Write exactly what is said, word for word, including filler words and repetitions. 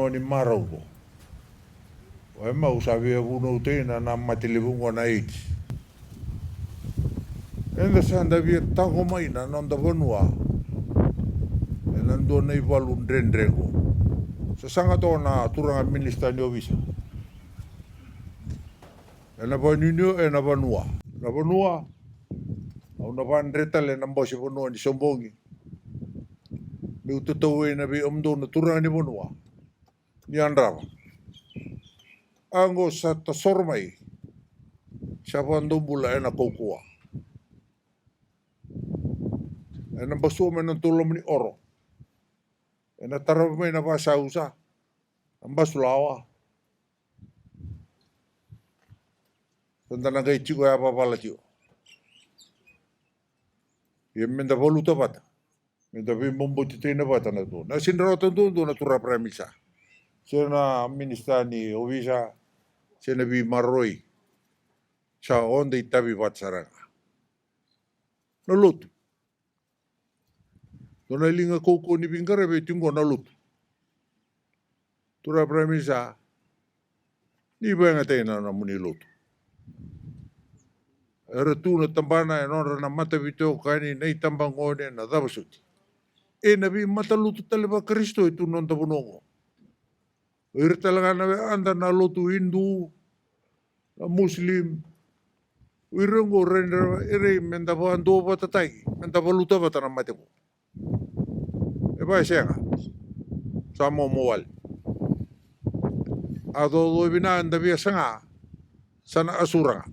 Ni marau qo. O e mau sa via vunauta ina na mate levu qo na AIDS. Eda sa da via taqo mai na noda vanua ena dua na ivalu dredre qo. Sa saga toka na turaga minisita ni ovisa ena vaniuniu ena vanua. Na vanua au na vadre tale na bose vanua ni sobogi. Meu tatau ina vei omdou na turaga ni vanua ni yadrava. Aqo sa tasoro mai, sa vadobula ena kaukauwa. Ena basua mai na toloma ni oro. Ena tarava mai na vasausa, na basulawa. Sa da na qai tiko yavavala tiko. Ia meda valuta vata, meda veibobotitaina vata na tu na sini rawata duadua na turaga prime minister, se na minisita ni ovisa, se na veimaroroi. Sa oda itavi vata sara ga na lotu. Dua na liga kaukauwa ni veiqaravi e tiko na lotu. Turaga prime minister, ni vakayagataki na nomuni lotu. Era tu na tabana e nodra na mataveitokani, na itabagone, na cava soti. E na veimatalotu tale vaKarisito e tu na noda vanua oqo. O ira tale ga na wekada na lotu Hindu, na Muslim. O ira oqo ra rairai meda vaduavatataki, meda valuta vata na mate qo. E va e sega, sa momo wale. A coco vina da via saga, sa na asura ga.